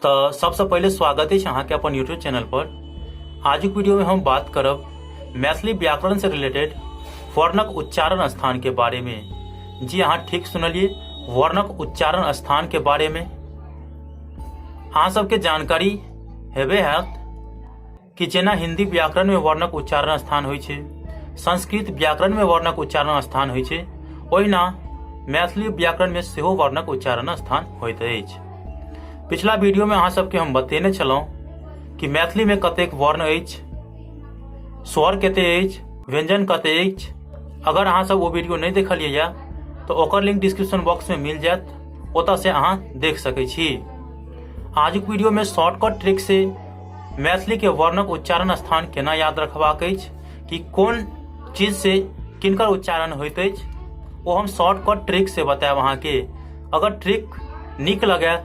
तऽ सबसँ पहिले स्वागत अछि अहाँके अपन यूट्यूब चैनल पर। आजुक वीडियोमे हम बात करब मैथिली व्याकरण से रिलेटेड वर्णक उच्चारण स्थान के बारे में। जी अहाँ ठीक सुनलिए, वर्णक उच्चारण स्थान के बारे में अहाँ सबके जानकारी हेबे हैत कि जेना हिंदी व्याकरण में वर्णक उच्चारण स्थान होइ छै, संस्कृत व्याकरण में वर्णक उच्चारण स्थान होइ छै, ओहिना मैथिली व्याकरण में सेहो वर्णक उच्चारण स्थान होइत अछि। पिछला वीडियो में अहाँ सबके हम बतेने छलहुँ कि मैथिली में कतेक वर्ण अछि, स्वर कते अछि, व्यंजन कते अछि। अगर अहाँ सब ओ वीडियो नहीं देखलिए या तो ओकर लिंक डिस्क्रिप्शन बॉक्स में मिल जायत, ओतऽ से अहाँ देख सकै छी। आजुक वीडियो में शॉर्टकट ट्रिक से मैथिली के वर्णक उच्चारण स्थान केना याद रखबाक अछि, कि कोन चीज से किनकर उच्चारण होइत अछि, ओ हम शॉर्टकट ट्रिक से बतायब अहाँके। अगर ट्रिक नीक लगे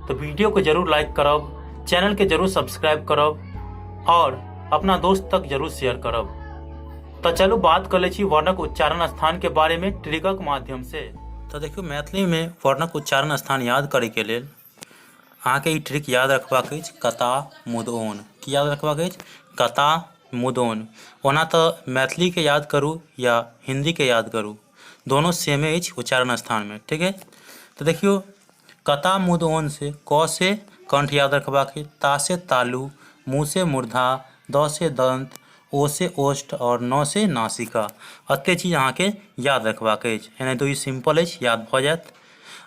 तो वीडियो को जरूर लाइक करब, चैनल के जरूर सब्सक्राइब करब और अपना दोस्त तक जरूर शेयर करब। तो चलू बात कर लै छी वर्णक उच्चारण स्थान के बारे में ट्रिकक माध्यम से। तो देखियौ, मैथिली में वर्णक उच्चारण स्थान याद करे के लेल अहाँके ई ट्रिक याद रखबाक अछि, कता मुदओन। की याद रखबाक अछि? कता मुदओन। ओना तऽ मैथिलीके याद करू या हिन्दीके याद करू, दोनो सेमे अछि उच्चारण स्थानमे, ठीक है। तऽ देखियौ, कता मुदओन से क से कंठ याद रखबाक अछि, ता से तालु, मुँह से मूर्धा, द से दंत, ओ से ओष्ठ और न से नासिका। एते चीज अहाँके याद रखबाक अछि। एनाहितो ई सिंपल अछि, याद भऽ जायत।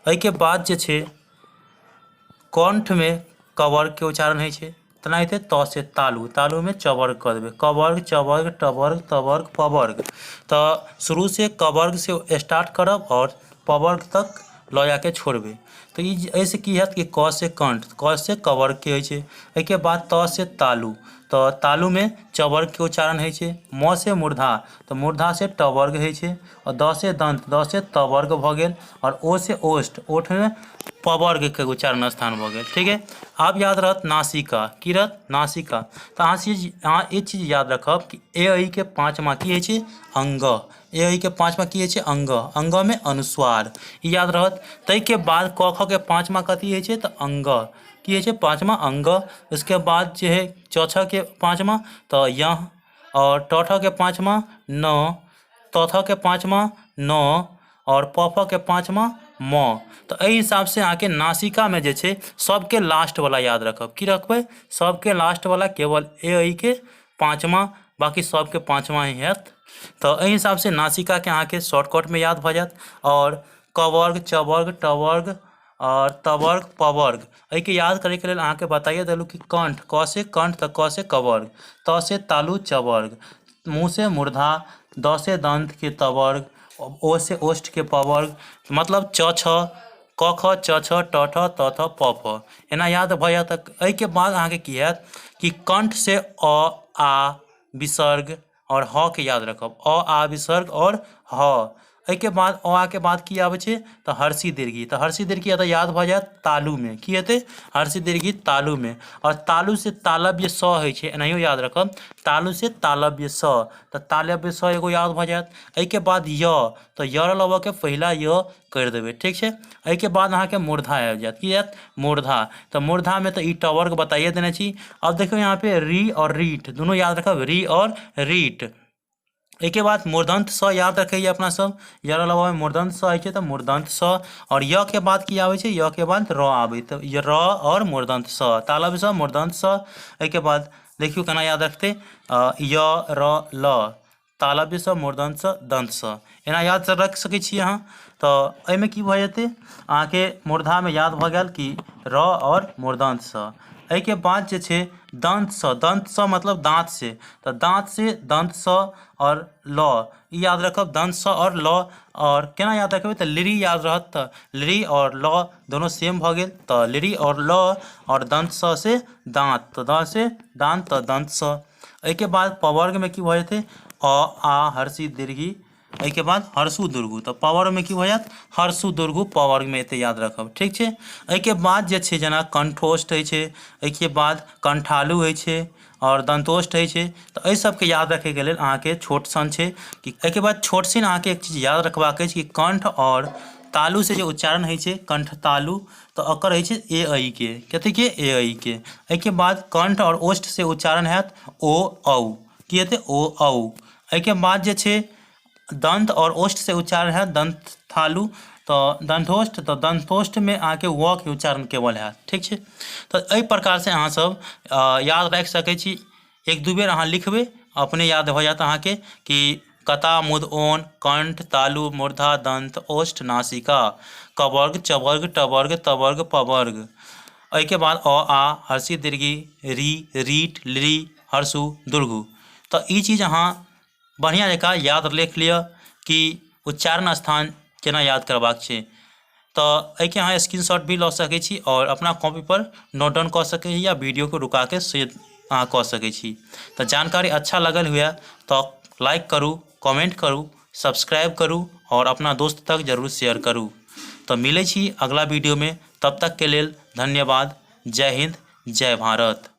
एहिके बाद जे छै कंठमे कवर्ग के उच्चारण होइ छै, तेनाहिते त से तालु, तालुमे चवर्ग कऽ देबै, कवर्ग, चवर्ग, टवर्ग, तवर्ग, पवर्ग। तऽ शुरू से कवर्ग से स्टार्ट करब और पवर्ग तक लऽ जाके छोड़बै। तऽ ई एहिसँ की हैत कि क से कंठ, क से कवर्ग के होइ छै। एहिके बाद त से तालु, तऽ तालुमे चवर्ग के उच्चारण होइ छै। म से मूर्धा, तऽ मूर्धा से टवर्ग होइ छै। और the से दंत, द से तवर्ग भऽ गेल। और ओ से ओष्ठ, ओठमे पवर्ग के उच्चारण स्थान भऽ गेल, ठीक है। आब याद रहत नासिका, की रहत? नासिका। तऽ अहाँ ई चीज याद रखब कि ए ऐ के पाँचमा की होइ छै? अंग। ए ऐ के पाँचमा की होइ छै? अंग। अंग में अनुस्वार, ई याद रहत। ताहिके बाद क ख के पाँचमा कथी होइ छै? तऽ अंग। की होइ छै? पाँचमा अंग। उसके बाद जे है च छ के पाँचमा तऽ यह, और ट ठ के पाँचमा न, त थ के पाँचमा न, और प फ के पाँचमा म। तऽ एहि हिसाबसँ अहाँके नासिकामे जे छै सबके लास्टवला याद रखब। की रखबै? सबके लास्टवला, केवल ए ऐ के पाँचमा, बाँकी सबके पाँचमा ही हैत। तऽ एहि हिसाबसँ नासिकाके अहाँके शॉर्टकटमे याद भऽ जायत। और कवर्ग, चवर्ग, टवर्ग और तवर्ग, पवर्ग, एहिके याद करैके लेल अहाँके बताइए देलहुँ कि कंठ, क से कंठ तऽ क से कवर्ग, त से तालु चवर्ग, मुँह से मूर्धा, द से दंत के तवर्ग, ओ से ओष्ठ के पवर्ग, मतलब च छ क ख च छ ट ठ त थ प फ, एना याद भऽ जायत। एहिके बाद अहाँके की हैत कि कंठ से अ आ विसर्ग और ह के याद रखब, अ आ विसर्ग और ह। एहिके बाद अ आ के बाद की आबै छै? तऽ हर्षी दीर्घी। तऽ हर्षी दीर्घी एतऽ याद भऽ जायत तालुमे। की हेतै? हर्षी दीर्घी तालुमे। और तालु से तालव्य स होइ छै, एनाहियो याद रखब, तालु से तालव्य स, तऽ तालव्य स एगो याद भऽ जायत। एहिके बाद य, तऽ य र लव के पहिला य करि देबै, ठीक छै। एहिके बाद अहाँके मूर्धा आबि जायत। की आयत? मूर्धा। तऽ मूर्धामे तऽ ई टवर्ग बताइए देने छी। अब देखियौ यहाँ पे री और रीट दुनू याद रखब, री और रीट। एहिके बाद मूर्धन्त स याद रखैए अपना सब, य र लव मे मूर्धन्त स होइ छै, तऽ मूर्धन्त स। और य के बाद की आबै छै? य के बाद र आबै, तऽ र और मूर्धन्त स, तालव्य स, मूर्धन्त स। एहिके बाद देखियौ केना याद रखतै, य र ल, तालव्य स, मूर्धन्त स, दंत स, एना याद रख सकै छी अहाँ। तऽ एहिमे की भऽ जेतै अहाँके? मूर्धामे याद भऽ गेल कि र और मूर्धन्त स। एहिके बाद जे छै दंत स, दंत स मतलब दाँत से, तऽ दाँत से दंत स और ल, ई याद रखब, दंत स और ल। और केना याद रखबै? तऽ लिरी याद रहत, तऽ लिरी और ल दोनो सेम भऽ गेल, तऽ लिरी और ल और दंत स से दाँत, तऽ द से दाँत, तऽ दंत स। एहिके बाद पवर्गमे की भऽ जेतै? अ आ हर्षी दीर्घी, एहिके बाद हर्षु दुर्गु, तऽ पवर्गमे की भऽ जायत? हर्षु दुर्गु पवर्गमे एते याद रखब, ठीक छै। एहिके बाद जे छै जेना कंठोष्ठ होइ छै, एहिके बाद कंठालु होइ छै आओर दंतोष्ठ होइ छै। तऽ एहि सबके याद रखैके लेल अहाँके छोट सन छै कि एहिके बाद छोट सन अहाँके एक चीज याद रखबाक अछि कि कंठ और तालु से जे उच्चारण होइ छै कंठ तालु, तऽ ओकर होइ छै ए ऐ के। कथी के? ए ऐ के। एहिके बाद कंठ आओर ओष्ठ से उच्चारण हैत ओ औ। की हेतै? ओ औ। एहिके बाद जे छै दंत आओर ओष्ठ से उच्चारण हैत दंत थालु, तऽ दंतोष्ठ, तऽ दंतोष्ठमे अहाँके व के उच्चारण केवल हैत। ठीक छै, तऽ एहि प्रकारसँ अहाँ सब याद राखि सकै छी। एक दू बेर अहाँ लिखबै, अपने याद भऽ जायत अहाँके कि कता मुद ओन कंठ तालु मूर्धा दंत ओष्ठ नासिका, कवर्ग चवर्ग टवर्ग तवर्ग पवर्ग। एहिके बाद अ आ हर्षी दीर्घी री रीट ली हर्षु दुर्घु। तऽ ई चीज अहाँ बढ़िआँ जकाँ याद राखि लिअ कि उच्चारण स्थान केना याद करबाक छै। तऽ एहिके अहाँ स्क्रीनशॉट भी लऽ सकै छी आओर अपना कॉपीपर नोट डाउन कऽ सकै छी या वीडियोके रुकाके से अहाँ कऽ सकै छी। तऽ जानकारी अच्छा लगल हुए तऽ लाइक करू, कमेंट करू, सब्सक्राइब करू आओर अपना दोस्त तक जरूर शेयर करू। तऽ मिलै छी अगला वीडियोमे, तब तकके लेल धन्यवाद। जय हिन्द, जय भारत।